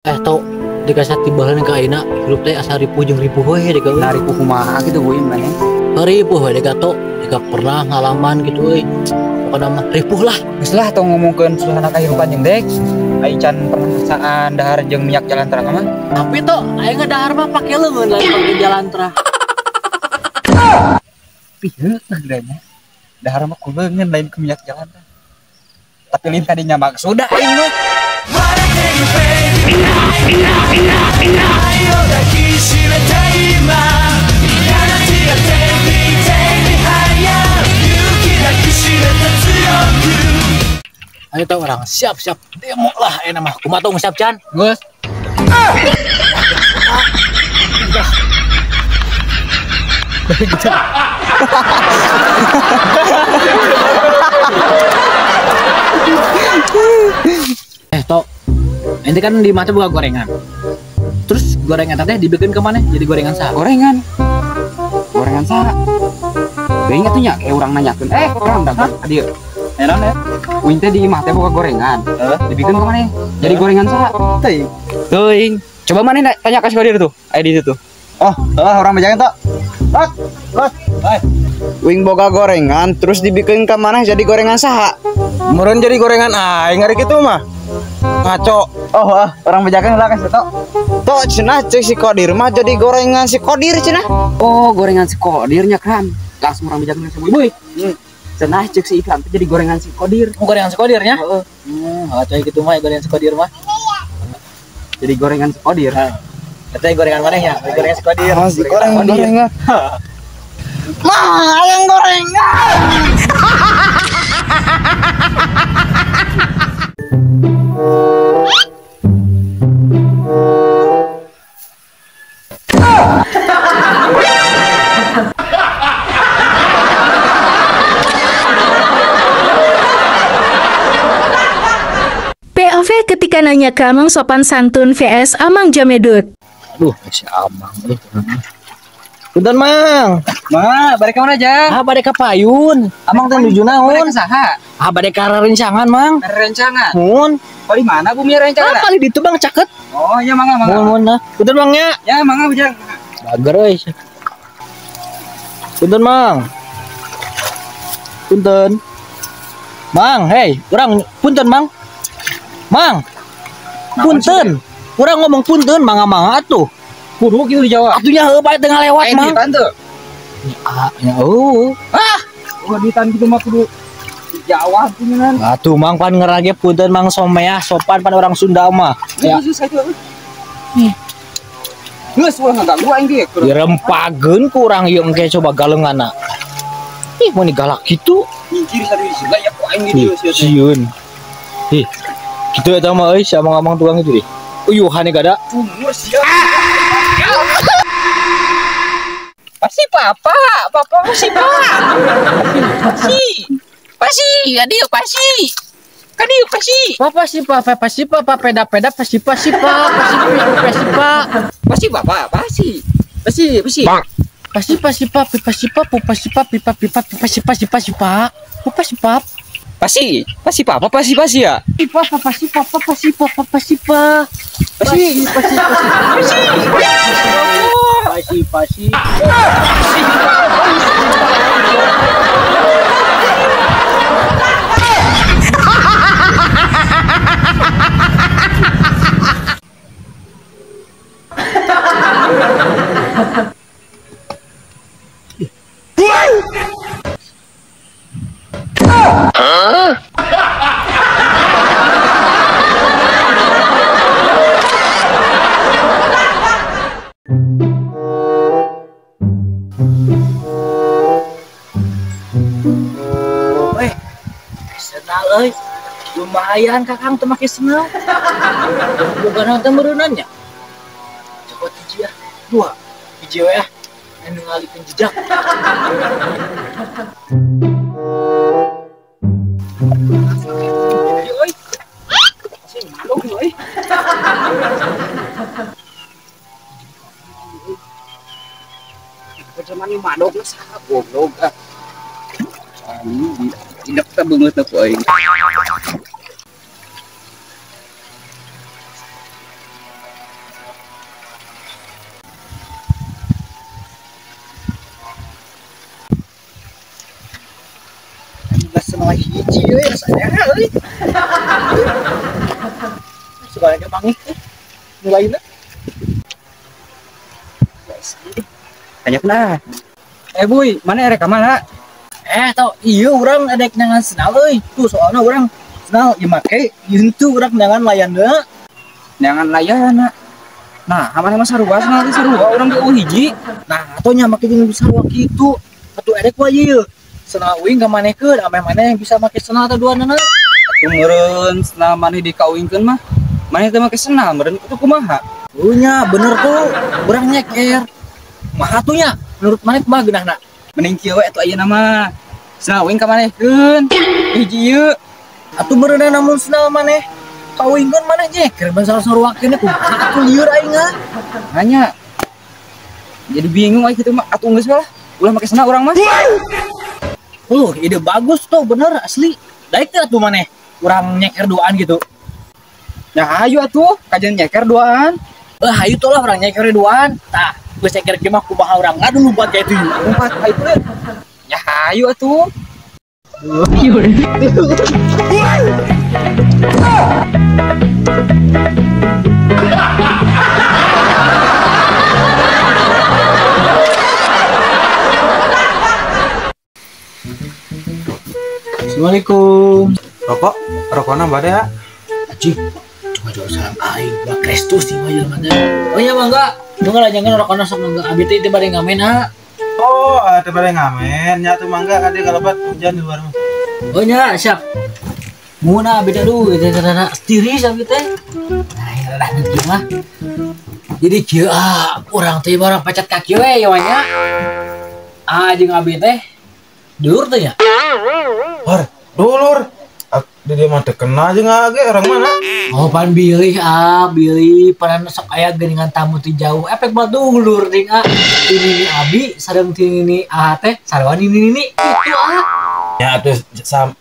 Tau dikasih tibalan ke aina hirup teh asa ripuh jeung ripuh we deka Nah, ripuh kumaha gitu gue mana? Ripuh we deka tok deka pernah ngalaman gitu euy. Pokokna mah ripuh lah. Geus lah tong ngomongkeun suasana kahirupan jeung dek. Aing can pernah ngasaan dahar jeung minyak jalantrah mah. Tapi tok aing dahar mah pake leungeun lain pake jalantrah. Pieu tah gedenya. Dahar mah ku leungeun lain ku minyak jalantrah. Tapi lain tadinya maksud aing mah. Ayo tau orang siap-siap demo lah enak mah. Kumaha tong siap can? Geus. Tok, ini kan di mata buka gorengan. Terus gorengan teh dibikin ke mana? Jadi gorengan sah. Gorengan. Gorengan sah. Gak ingat tuh nya, kayak orang nanyakeun. Orang dagang ka dieu. Enak ya? Uing teh di imah teh buka gorengan. Dibikin ke mana? Jadi gorengan sah. Teuing. Teuing. Coba mana tanya ke si Kodir tuh. Ayo di situ. Oh, orang bejakeun tok. Lot, lot. Hai. Uing boga gorengan terus dibikin ke mana jadi gorengan saha? Meureun jadi gorengan aing ari kitu mah. Ngaco. Oh, orang bejakeun lah kan tok. Tok cenah cek si Kodir mah jadi gorengan si Kodir cenah. Oh, gorengan si Kodirnya kan. Langsung orang bejakeun si Boy. Cenah cek si Ikram jadi gorengan si Kodir. Oh, gorengan si Kodirnya? Heeh. Ngaco gitu mah gorengan si Kodir mah. Jadi gorengan si Kodir. Katanya gorengan mana ya? Gorengan si Kodir. Oh, si gorengan. Mah, ayam gorengan. POV ketika nanya ke Amang sopan santun VS Amang Jamedut. Aduh, si Amang euy. Punten Mang. Ma, balik ka mana aja? Ah, bade ka payun. Amang teh nuju naon? Bade ka saha? Ah, bade ka rencangan, Mang. Rencangan. Mun. Oh, di mana bumi rencangan? Ah, kali ditu Bang caket. Oh, iya mangga mangga. Mun nah. Punten Mang nya. Ya, mangga bujang. Bager euy. Punten Mang. Punten. Mang, hei, urang punten Mang. Mang. Punten. Urang ngomong punten mangga-mangga atuh. Kudu kitu dijawab. Atunya heuh bae teu ngalewat Mang. Duitan teu? Ah, ya eueuh. Ah, ulah duitan kitu mah kudu dijawab punyenan. Atuh Mang pan ngerage punten Mang someah sopan pan orang Sunda mah. Ya susah itu. Nih. Geus ulah ngaganggu aing ge. Dirempageun ku urang ieu engke coba galenganna. Ih, mun galak kitu. Nyingkir satu gaya ku aing di dieu sia. Sieun. Ih. Kitu eta mah euy si amang-amang tukang itu deh. Uyuhan gada. Umur sia. Pasti papa, papa pasti papa. Pasti. Pasti, adio pasti. Kadieu pasti. Papa si papa, pasti papa, peda-peda pasti pasti papa, pasti pasti papa. Pasti papa, pasti. Pasti, pasti. Pasti pasti papa, pasti papa, pasti papa, pasti papa, pasti pasti pasti papa. Pasti papa. Pasti, pasti papa, pasti pasti ya. Papa, pasti papa, pasti papa, pasti papa. Pasti, pasti, pasti. Pasti, pasti. Senal euy. Lumayan kakang teu make senal. Boga naon teh meureunannya. Cokot hiji ah, dua. Hiji we ah. Anu ngalikeun jejak. Euy. Masih madog euy. Bagaimana madog saha goblok ah. Tidak kita banget aku aing. malah hiji euy rasanya euy. Suka lagi manggih nu lainna. Tanya nah. Buy, mana erek ka mana? Tau iya urang edek nangan senal euy. Tuh soalna urang senal ieu make ieu henteu urang nangan layana. Nangan layana. Nah, mana mah sarua senal teh sarua urang ge eueuh hiji. Nah, atuh nya make jeung sarua kitu. Atuh erek wae ieu. Senal uing ka manehkeun, ameh maneh bisa make senal teh duanana. Atuh meureun senal maneh dikauingkeun mah. Maneh teh make senal meureun itu kumaha? Oh nya bener tuh, urang nyeker. Kumaha tuh nya? Menurut maneh kumaha geunahna? Mending kieu we atuh ayeuna mah. Senal uing ka manehkeun. Hiji ieu. Atuh meureunna namun senal maneh kawingkeun maneh nyeker ban sarua keneh kumaha atuh lieur aing ah. Nanya. Jadi bingung aing kitu mah atuh geus lah. Ulah make senal urang mah. Ide bagus tuh bener asli. Daek teh atuh maneh urang nyeker duaan gitu. Nah, hayu atuh kajian nyeker duaan. Hayu tuh lah urang nyeker duaan. Tah, geus nyeker kieu mah kumaha urang ngadu lumpat ka itu. Lumpat ka itu. Ya hayu atuh. Assalamualaikum. Rokok, rokokna bade ha? Aji, cuma jual salam aing, gua Kristus sih mah jelema teh. Oh iya mangga, mangga lah jangan rokokna sok mangga. Abi teh teu bade ngamen ha. Oh, teu bade ngamen, nya atuh mangga ka dieu kalebat hujan di luar mah. Oh nya, siap. Mun abi teh aduh, teh rada tiris abi teh. Nah, rada kieu mah. Jadi kieu ah, urang teh barang pecat kaki we ieu mah nya. Ah, jeung abi teh dulur teh nya. Hor, dulur. Di dia mah teu kena jeung age orang mana? Oh, pan bilih ah, bilih panan sok aya geuningan tamu ti jauh. Efek mah dulur ding ah. Ini abi sareng ti nini ah teh sarua nini nini kitu ah. Ya atuh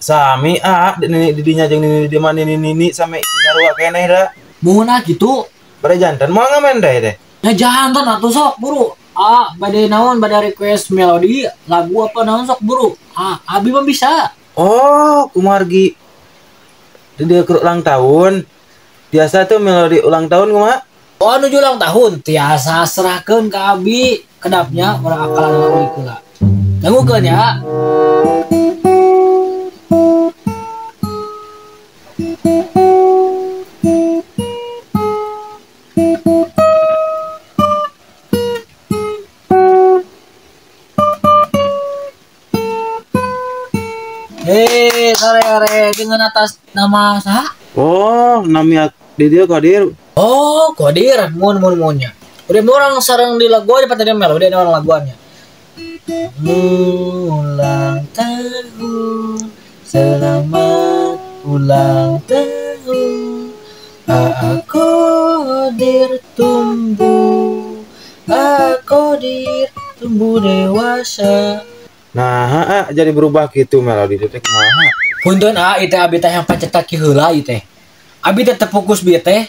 sami ah nini di dinya jeung nini di dieu mah nini nini sami sarua keneh da. Muhun ah kitu. Bade jantan moal ngamen deui teh. Ya jantan atuh sok buru. Ah, bade naon bade request melodi lagu apa naon sok buru. Ah, abi mah bisa. Oh, kumargi. Dia keur ulang tahun. Biasa tuh melodi ulang tahun kumaha? Oh, nuju ulang tahun tiasa serahkeun ka abi kedapnya urang akalan ulah heula. Dangukeun ya. Hei, sore-sore dengan atas nama saha? Oh, nami di dia Kodir. Oh, Kodir, mun mun munnya. Udah orang sareng di lagu aja tadi melodi ada orang laguannya. Ulang tahun, selamat ulang tahun. Aku Kodir tumbuh, aku Kodir tumbuh dewasa. Nah, jadi berubah gitu melodi itu teh kumaha? Punten ah, ieu teh abi teh yang pancet kaki heula ieu teh. Abi teh teu fokus bieu teh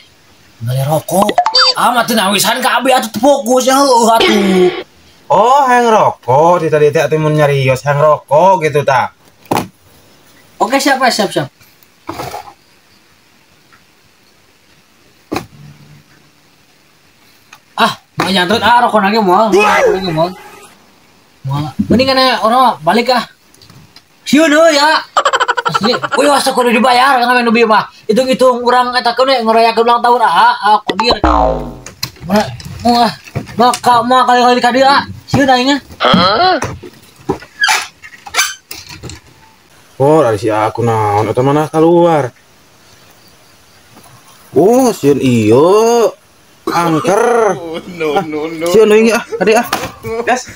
ngali rokok. Ah, mah teu nawisan ka abi atuh teu fokus ya heueuh atuh. Oh, hayang rokok di tadi teh atuh mun nyarios hayang rokok gitu tah. Oke, siap siap siap. Ah, mau nyantut ah rokok lagi moal, rokok lagi moal. Moal. Mendingan ya orang balik ah. Sieun heuh ya. Asli, euy asa kudu dibayar ngamen nu bieu mah. Hitung-hitung urang eta keun we ngerayakeun ulang tahun ah Kodir. Mana moal ah. Maka moal kali-kali ka dieu ah. Sieun aing ah. Oh, dari si aku naon eta mana keluar. Oh, sieun ieu. Angker. No, no, no. Sieun euy ah, tadi ah. Gas.